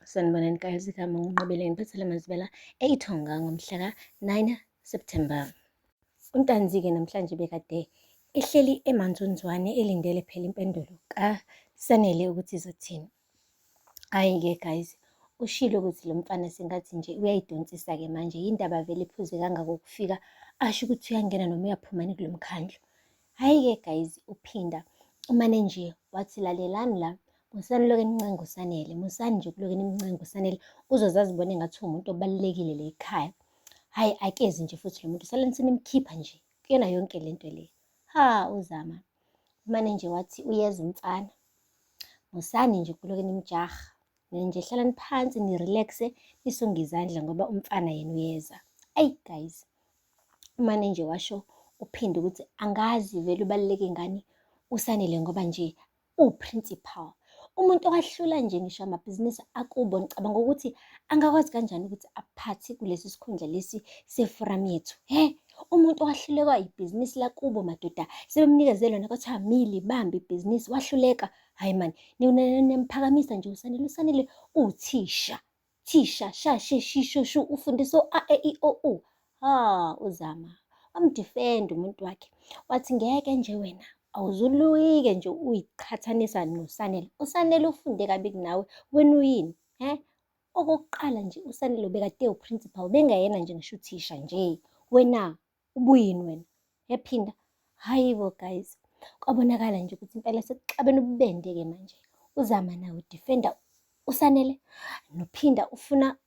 Sanibonani guys, igama nginqobile ngiphathele amazibela eyithonga ngomhla ka-9 September. UNtanzi-ke namhlanje bekade ehleli emanzunzwane elindele phela impendulo kaSanele ukuthi izothini. Hhayi-ke guys, ushilo ukuthi lo mfana sengathi nje uyayidonsisa-ke manje yindaba vele iphuze kangaka ukufika asho ukuthi uyangena noma uyaphuma kulo mkhandlu. Hhayi-ke guys, uphinda umane nje wathi lalelani la, musani loke nincenga uSanele, musani nje kuloke nimncenga uSanele, uzoze azibone ngathi uwumuntu obalulekile la ekhaya. Hhayi akezi nje futhi lo muntu, salani senimkhipha nje kuyona yonke le nto le. Ha, uZama umane nje wathi uyeza umfana, musani nje kuloke nimjaha, nina nje hlalani phansi ni-relax-e nisonge izandla ngoba umfana yena uyeza. Ayi guys, umane nje washo uphinde ukuthi angazi vele ubaluleke ngani uSanele ngoba nje uwuprincipal. Umuntu owahlula nje ngisho amabhizinisi akubo, ngicabanga ukuthi angakwazi kanjani ukuthi aphathe kulesi sikhundla lesi seforum yethu. He, umuntu owahlulekwa ibhizinisi lakubo madoda, sebemnikeze lona kwathiwa mili bambe ibhizinisi, wahluleka. Hhayi mani, niyamphakamisa nje uSanele, uSanele uwuthisha. Thisha sha she shi sho shu ufundisa o-a e i o u. Ha uZama wamdifenda umuntu wakhe wathi ngeke nje wena awuzuluyike nje uyiqhathanisa noSanele. USanele ufunde kabi kunawe wena uyini? He? Okokuqala nje uSanele ubekade uprincipal bengayena nje ngisho uthisha nje. Wena ubuyini wena? Yaphinda hayi bo guys, kwabonakala nje ukuthi impela sekuxabene ububende-ke manje. UZama nawe udifenda uSanele nophinda ufuna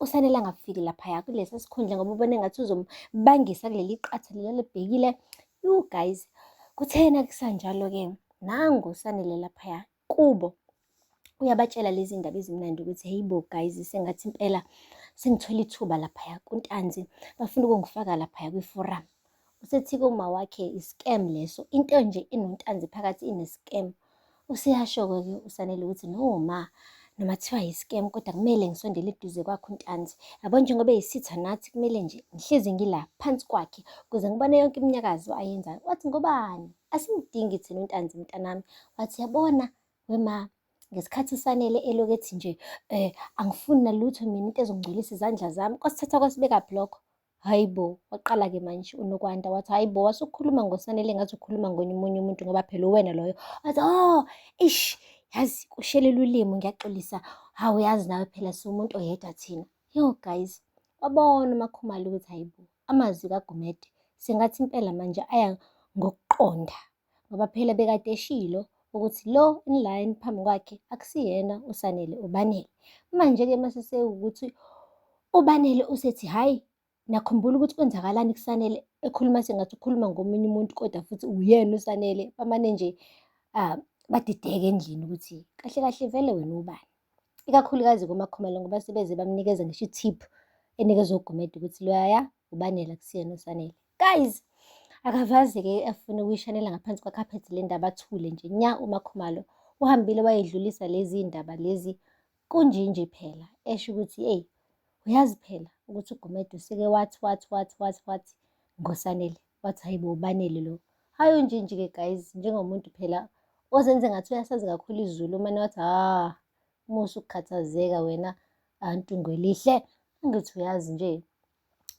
uSanele angafiki laphaya kulesa sikhundla ngoba ubona engathi uzombangisa kuleli qatha leli alibhekile. You guys, kuthena kusanjalo-ke nangu uSanele laphaya kubo uyabatshela lezi ndaba ezimnandi ukuthi hey bo guys, sengathi impela sengithole ithuba laphaya kuNtanzi, bafuna ukungifaka laphaya kwiforum. Usethi kuma wakhe i-scam leso, into nje enoNtanzi phakathi ine-scam. Useyasho-ke ke uSanele ukuthi no ma, noma kuthiwa yi-scam kodwa kumele ngisondele eduze kwakhe uNtanzi. Yabo njengoba eyisitha nathi kumele nje ngihlezi ngila phansi kwakhe ukuze ngibone yonke iminyakazo ayenzayo. Wathi ngobani? Asimdingi thina uNtanzi mntanami. Wathi yabona wema ngesikhathi uSanele elokhu ethi nje angifuni nalutho mina into ezongcolisa izandla zami, kwasithatha kwasibeka block. Hhayi bo, waqala-ke manje uNokwanda wathi hhayi bo, wasukhuluma ngoSanele ngathi ukhuluma ngomunye umuntu ngoba phela uwena loyo. Wathi oh, ish, yazi kushelela ulimi ngiyaxolisa. Hawu yazi nawe phela siwumuntu oyedwa thina. Yo guys, wabona uMakhumalo ukuthi hhayi bo, amazwi kaGumede sengathi impela manje aya ngokuqonda ngoba phela bekade eshilo ukuthi lo in line phambi kwakhe akusiyena uSanele uBanele. Manje-ke mase sewukuthi uBanele usethi hhayi nakhumbula ukuthi kwenzakalani kuSanele, ekhuluma sengathi ukhuluma ngomunye umuntu kodwa futhi uyena uSanele. Bamane nje badideke endlini ukuthi kahle kahle vele wena ubani. Ikakhulukazi kuMakhumalo ngoba sebeze bamnikeza ngisho i-tip enikezwa uGumede ukuthi loyaya uBanele akusiyena uSanele. Guys, akavaze-ke afune ukuyishanela ngaphansi kwakhaphethi le ndaba athule nje nya uMakhumalo. Uhambile wayedlulisa lezi ndaba lezi kunjinji phela esho ukuthi eyi uyazi phela ukuthi uGumede useke wathi wathi wathi wathi wathi ngoSanele. Wathi hayi bo uBanele lo. Hhayi unjinji-ke guys njengomuntu phela ozenze ngathi uyasazi kakhulu isiZulu umane wathi ha musa ukukhathazeka wena Ntungwelihle. Angithi uyazi nje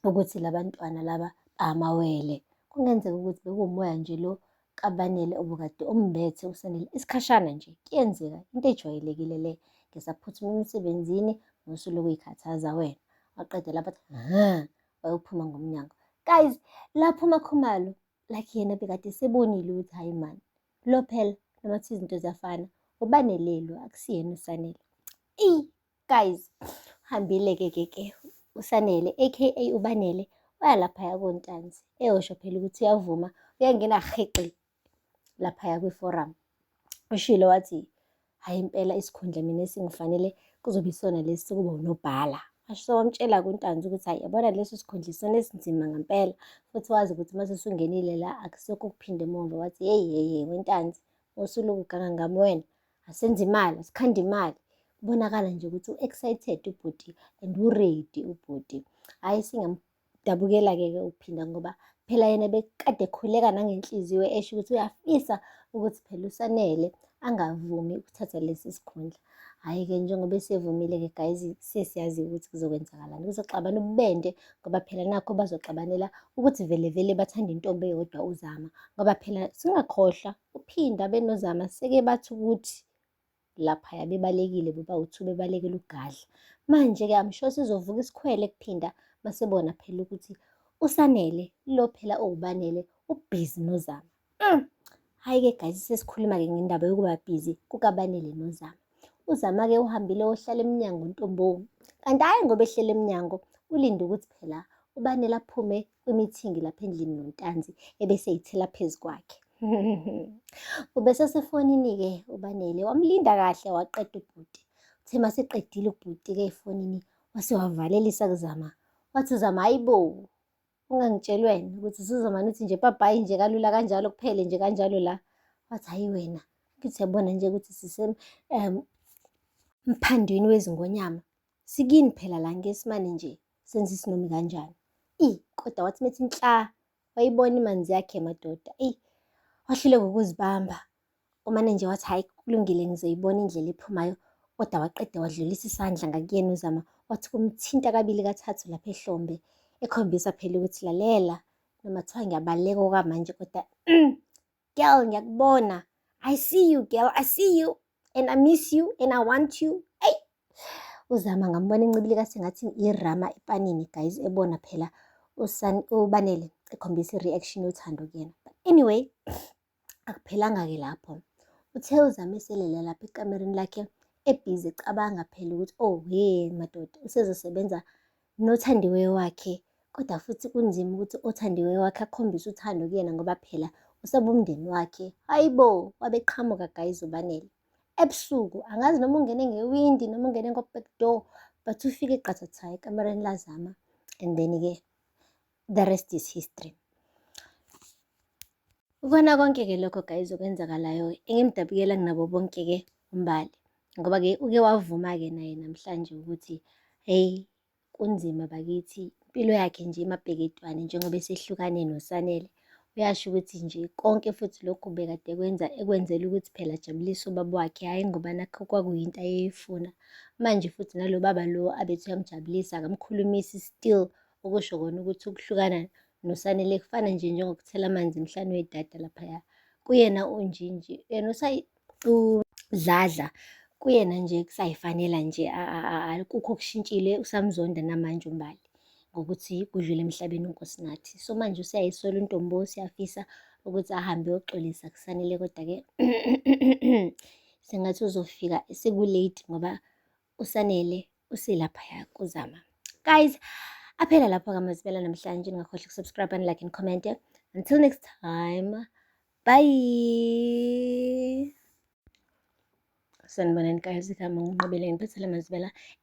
ukuthi labantwana laba bamawele. Kungenzeka ukuthi bekuwumoya nje lo kaBanele obukade umbethe uSanele isikhashana nje. Kuyenzeka, into ejwayelekile le. Ngisaphuthuma emsebenzini, musa ukuyikhathaza wena. Waqeda lapho athi hha, wayophuma ngomnyango. Guys, lapho uMakhumalo like yena bekade esebonile ukuthi hhayi mani, lo phela noma kuthiwa izinto ziyafana, uBanele lo akusiyena uSanele. Eyi guys, uhambile-ke ke ke uSanele aka uBanele waya laphaya koNtanzi eyosho phela ukuthi uyavuma uyangena rhiqi laphaya kwiforum. Ushilo wathi hhayi impela isikhundla mina esingifanele kuzobe isona lesi sokuba unobhala. Washo wamtshela-ke uNtanzi ukuthi hhayi yabona leso sikhundla isona esinzima ngempela futhi wazi ukuthi uma sesungenile la akusekho ukuphinda emuva. Wathi hheyi hheyi hheyi weNtanzi usulokhu uganga ngami wena, asenze imali, asikhande imali. Kubonakala nje ukuthi u-excited ubhuti and u-ready ubhuti. Hhayi singamdabukela-ke ke ukuphinda ngoba phela yena bekade ekhuleka nangenhliziyo esho ukuthi uyafisa ukuthi phela uSanele angavumi ukuthatha lesi sikhundla. Hhayi-ke njengoba esevumile-ke guys, sesiyazi ukuthi kuzokwenzakalani. Kuzoxabana ububende ngoba phela nakho bazoxabanela ukuthi vele vele bathanda intombi eyodwa uZama. Ngoba phela singakhohlwa uPhinda benoZama seke bathi ukuthi laphaya bebalekile bobawu-two bebalekela uGadla. Manje-ke I'm sure sizovuka isikhwele kuphinda masebona phela ukuthi uSanele lo phela owuBanele ubhizi noZama. Hhayi-ke guys sesikhuluma-ke ngendaba yokuba bhizi kukaBanele noZama. UZama-ke uhambile ohlala emnyango ntombo. Kanti hhayi ngoba ehlele emnyango ulinde ukuthi phela uBanele aphume kwimithingi lapha endlini noNtanzi ebese eyithela phezu kwakhe. Ubesesefonini-ke uBanele wamlinda kahle waqeda ubhuti. Uthe maseqedile ubhuti-ke efonini wase wavalelisa kuZama. Wathi uZama hhayi bo, ungangitsheli wena ukuthi usuzomane uthi nje bhabhayi nje kalula kanjalo kuphele nje kanjalo la. Wathi hhayi wena, ngithi uyabona nje ukuthi sise mphandwini wezingonyama. Sikini phela la ngeke simane nje senze isinomi kanjani. Eyi kodwa wathi methi nhla wayibona imanzi yakhe madoda. Eyi wahluleka ukuzibamba. Umane nje wathi hhayi kulungile ngizoyibona indlela ephumayo. Kodwa waqeda wadlulisa isandla ngakuyena uZama wathi kumthinta kabili kathathu lapha ehlombe ekhombisa phela ukuthi lalela noma kuthiwa ngiyabaleka okwamanje kodwa girl ngiyakubona. I see you girl, I see you and I miss you and I want you. Eyi uZama ngambona encibilika sengathi irama epanini guys ebona phela uBanele ekhombisa i-reaction yothando kuyena. But anyway akuphelanga-ke lapho. Uthe uZama eselele lapha ekamereni lakhe ebhizi ecabanga phela ukuthi oh he madoda usezosebenza nothandiweyo wakhe kodwa futhi kunzima ukuthi othandiweyo wakhe akhombise uthando kuyena ngoba phela usaba umndeni wakhe. Hayi bo, wabeqhamuka guys uBanele. Ebusuku angazi noma ungene ngewindi noma ungene ngo-back door but ufike qathatha ekamereni laZama and then-ke the rest is history. Ukona konke-ke lokho guys okwenzakalayo engimdabukela kunabo bonke-ke uMbali ngoba-ke uke wavuma-ke naye namhlanje ukuthi hey kunzima bakithi impilo yakhe nje imabheketwane njengoba esehlukane noSanele. Uyasho ukuthi nje konke futhi lokhu bekade kwenza ekwenzela ukuthi phela ajabulise ubaba wakhe hhayi ngoba nakho kwakuyinto ayeyifuna. Manje futhi nalo baba lo abethi uyamjabulisa akamkhulumisi still okusho kona ukuthi ukuhlukana noSanele kufana nje njengokuthela amanzi emhlane wedada laphaya. Kuyena unjinji yena uDladla kuyena nje kusayifanela nje akukho okushintshile usamzonda namanje uMbali ngokuthi kudlule emhlabeni uNkosinathi. So manje useyayisola uNtombo useyafisa ukuthi ahambe eyoxolisa kuSanele kodwa-ke sengathi uzofika seku-late ngoba uSanele uselaphaya kuZama. Guys, aphela lapho kamazibela namhlanje ningakhohlwa ukusubscribe and like and comment. Until next time, bye. Sanibonani guys, igama nginqobile ngiphethe la mazibela